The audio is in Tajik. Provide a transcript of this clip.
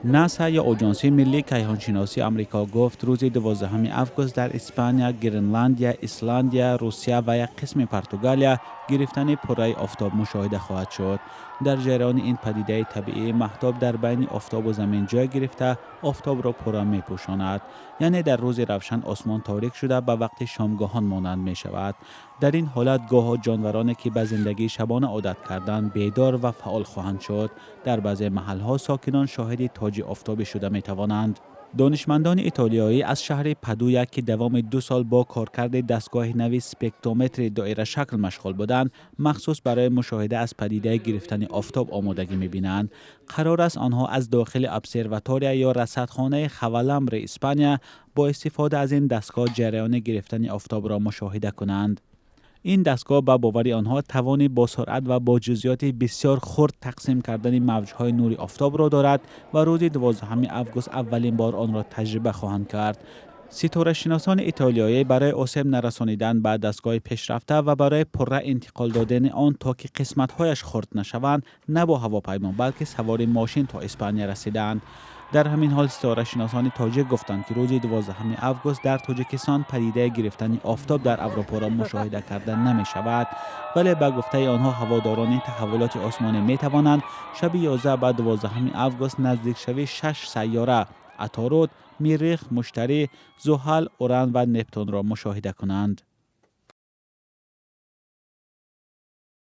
НАСА ё Оҷонсии миллии кайҳоншиносии Амрико гуфт, рӯзи 12 август дар Испания, Гренландия, Исландия, Русия ва як қисми Португалия гирифтани пурраи офтоб мушоҳида хоҳад шуд. Дар ҷараёни ин падидаи табиӣ маҳтоб дар байни офтобу замин ҷой гирифта, офтобро пурра мепӯшонад. Яъне дар рӯзи равшан осмон торик шуда, ба вақти шомгоҳон монанд мешавад. Дар ин ҳолат гоҳо ҷонвароне, ки ба зиндагии шабона одат карданд, бедор ва фаъол хоҳанд шуд. Дар баъзе маҳалҳо сокинон шоҳиди тоҷи офтобӣ шуда метавонанд. Донишмандони итолиёӣ аз шаҳри Падуя, ки давоми 2 сол бо коркарди дастгоҳи нави спектрометри доирашакл машғул буданд, махсус барои мушоҳида аз падидаи гирифтани офтоб омодагӣ мебинанд. Қарор аст, онҳо аз дохили обсерватория ё расадхонаи Хаваламбри Испания бо истифода аз ин дастгоҳ ҷараёни гирифтани офтобро мушоҳида кунанд. Ин дастгоҳ, ба бовари онҳо, тавони бо суръат ва бо ҷузъиёти бисёр хурд тақсим кардани мавҷҳои нури офтобро дорад ва рӯзи 12 август аввалин бор онро таҷриба хоҳанд кард. Ситорашиносони итолиёӣ барои осеб нарасонидан ба дастгоҳи пешрафта ва барои пурра интиқол додани он, то ки қисматҳояш хурд нашаванд, на бо ҳавопаймо, балки савори мошин то Испания расидаанд. Дар ҳамин ҳол ситорашиносони тоҷик гуфтанд, ки рӯзи 12 август дар Тоҷикистон падидаи гирифтани офтоб дар Аврупоро мушоҳида карда намешавад. Вале, ба гуфтаи онҳо, ҳаводорони таҳаввулоти осмонӣ метавонанд шаби 11 ба 12 август наздикшавии шаш сайёра: Аторуд, Миррих, Муштарӣ, Зуҳал, Уран ва Нептунро мушоҳида кунанд.